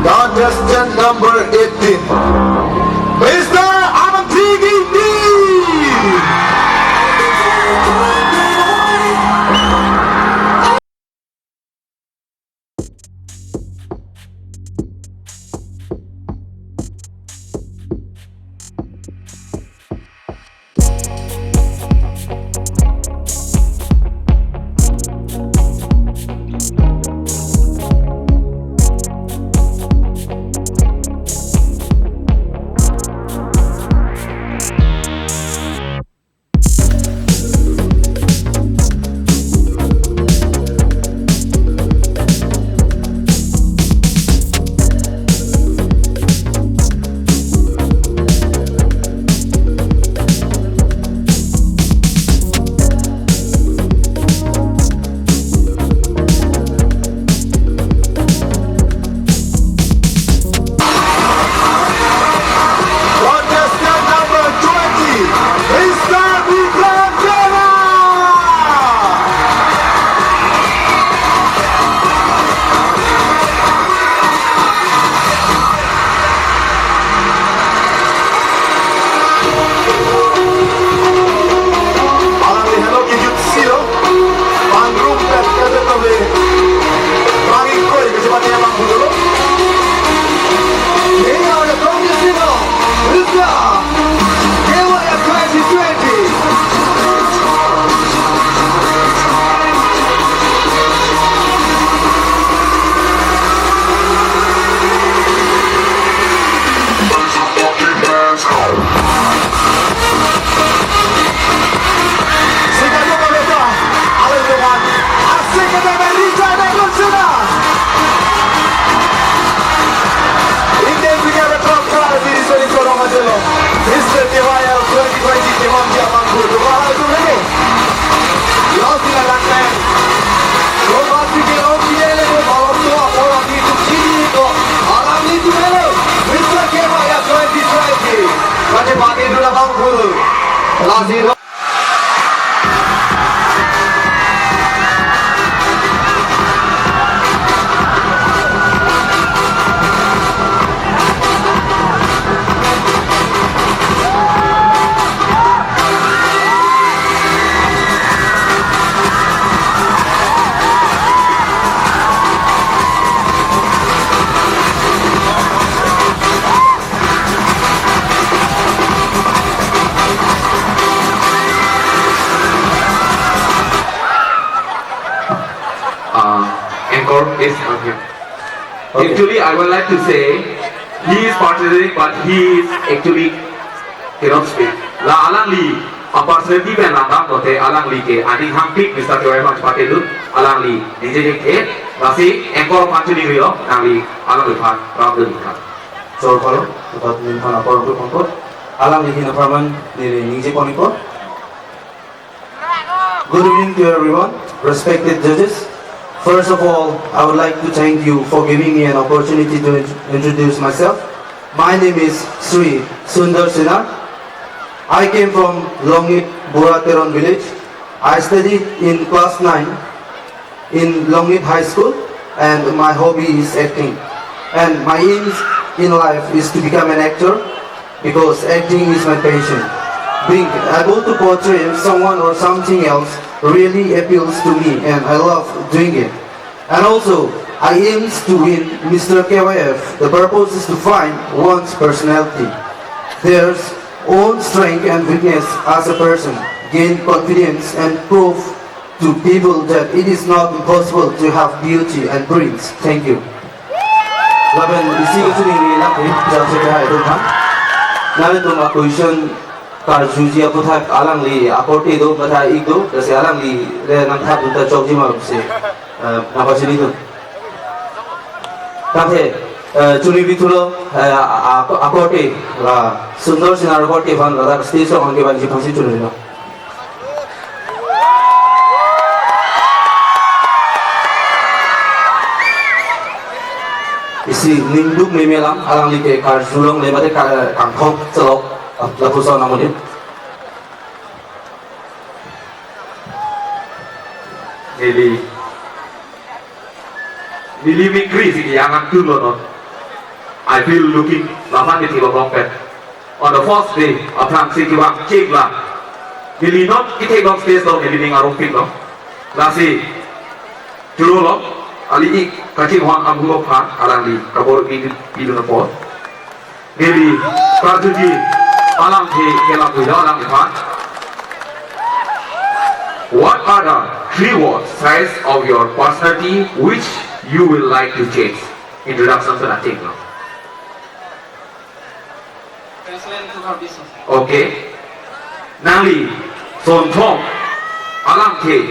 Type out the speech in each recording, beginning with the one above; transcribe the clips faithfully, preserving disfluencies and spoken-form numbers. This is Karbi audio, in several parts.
Contestant number eighteen, Mister Anang Tigiti. Contestant number twenty, Mister Bikram Deva. Alangli henlo kejut silo, pangrum pet kata tabe, pangingkoi kejepatnya bang dulu. Here are the contestants of Mister K Y F twenty twenty. Singkatlo kami ta, alangtum aphan asing kata beri jana kursina. Indian Figure Club Kara Diri Soli Korong Ajelo, Mister K Y L twenty twenty Kimon Japang Kutu Kara Diri. Laut di ladak pen. Korban pikir om kidele ko balok to, orang itu sini ko, orang itu mele. Mister K Y L twenty twenty. Kati pati dula bang guru. Lazim. Uh, anchor is on him. Okay. Actually, I would like to say he is participating, but he is actually cannot speak. La alangli a personality pen langdam lote alangli ke aning hangpik Mister Joy Bang Patel alangli D J ke lasi anchor aphan chini rio nangli alangliphan ram dun kha. Chor Palo, dapat minphan apor rupik pangkot. Alangli ahin apharman neli ningje pon-ikpo. Good evening to everyone, respected judges. First of all, I would like to thank you for giving me an opportunity to int-, introduce myself. My name is Sri Sundar Sinha. I came from Longit Bura Teron village. I studied in class nine in Longit High School, and my hobby is acting. And my aims in life is to become an actor because acting is my passion. Being able to portray someone or something else really appeals to me, and I love doing it. And also, I aims to win Mister K Y F. The purpose is to find one's personality, their own strength and weakness as a person, gain confidence and prove to people that it is not impossible to have beauty and brains. Thank you. Lapen isi kachiningri lang, eh, jam se kehai atum aphan. Nanglitum a-question karjuji aputhak alangli akorte do, matha ik do, lasi alangli le nangthan dun ta chokji ma pusi, eh, nangpachini dun. Tangte, eh, chunibithulo, eh, a, a, akorte, la Sundar Sinha akorte aphan, la stage along kevanji aphansi chunilo. Isi ningduk meme lang, alangli ke karjulongle mate ka-, kangthong chelok, lapuson amonit. Neli, neli mimikri si ke-ang angtun lo non. I feel looking, lapan di tilo long pen. On the first day, aphrangsi kevang chiklo. Neli non kethek long stage lo, neli ning arongpik lo. Lasi, churolo, ali ik kachinghon abang aphan, alangli kabor pi, pidun apot. Neli karjuji alamthe ke lapu lo alangphan. What are the three words, sides of your personality which you will like to change? Introduction pen atheng lo. Translate to Karbi, sir. Okay. Nangli sonthom alamthe,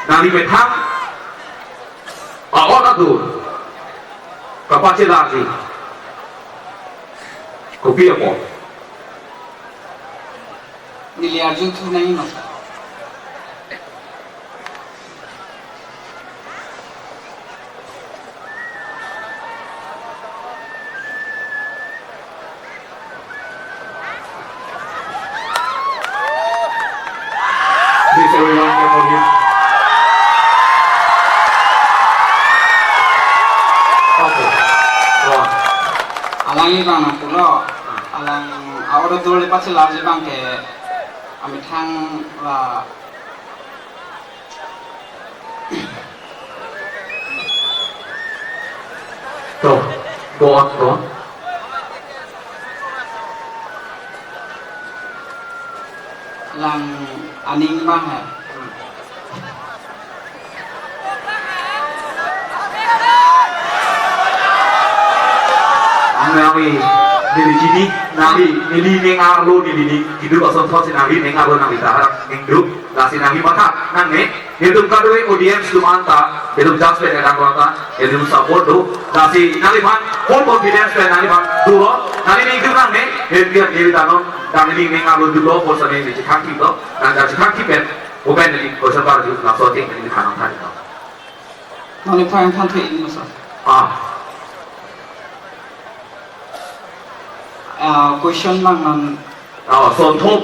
nangli methang a-ot adur kapachelangji kopi apot? Neli arjunthu nangji ma, sir. Please, everyone, clap for him. Okay. Go on. Alangli abang nangpulo, alang a-ot adur le pachelangji abang ke amethang la To, go on, go on. Lang aning abang he. Nangli, neli chini, nangli, neli ning arlo, neli ning, neli keduk asonthotsi nangli ning arlo, nangli ta hadak ningduk, lasi nangli matha, nang ne, nelitum kadokave audience atum anta, nelitum judge pen kedam anta, nelitum support do, lasi nangliphan, full confidence pen nangliphan dolo, nangli ningduk nang ne, neli, neli ta non, nangli ning arlo dolo, bonsitame neli chethang thik lo, nang ta chethang thik pen, open neli question paparju, laso ateng neli than nangthan lo. Nangli point than thik lo, sir. Ah. Ah, question abang non. Ah, sonthom.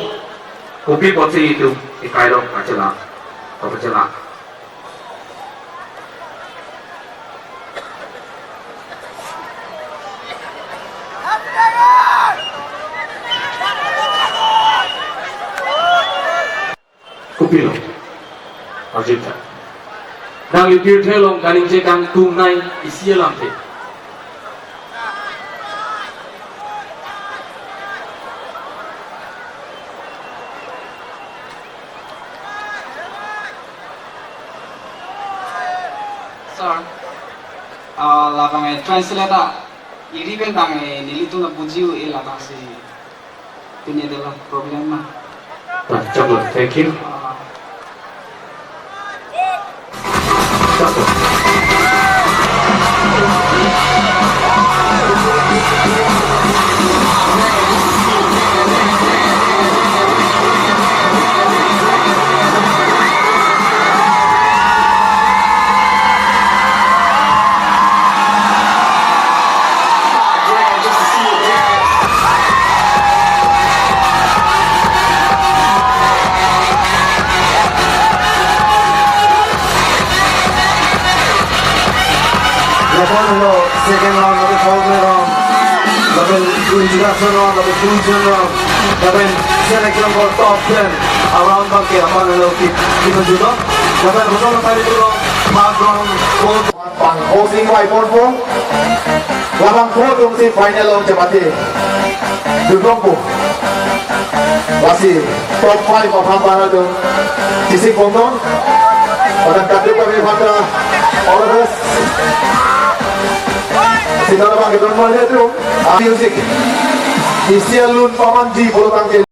Kopi apotsi itum ekai along kachelang, kapachelang? Kopilo? Arjun tha. Nangli pirthe along kaningje kangtungnei isi alamthe. Sir, ah, labang e translate a, iri pen abang e nelitum nangbuji un-e, labangsi pine dolo problem ma. Ah, choklo, thank you. Ah. Choklo. Second round, lapen fourth round, lapen introduction round, lapen full round, lapen selection for top ten around abangke aphan lo ki, kipajutong. Lapen botol tari pulo, third round, fourth. Bang hosing by Ponpo. Labang ko atum si final along chemate dunlongpo. Lasi top five aphan para do. Chisik bomnon. Pada kadu kami patra. All the best. Sila bang kita mulai tu. Ah, music. Isi alun pamanji pulo tangke.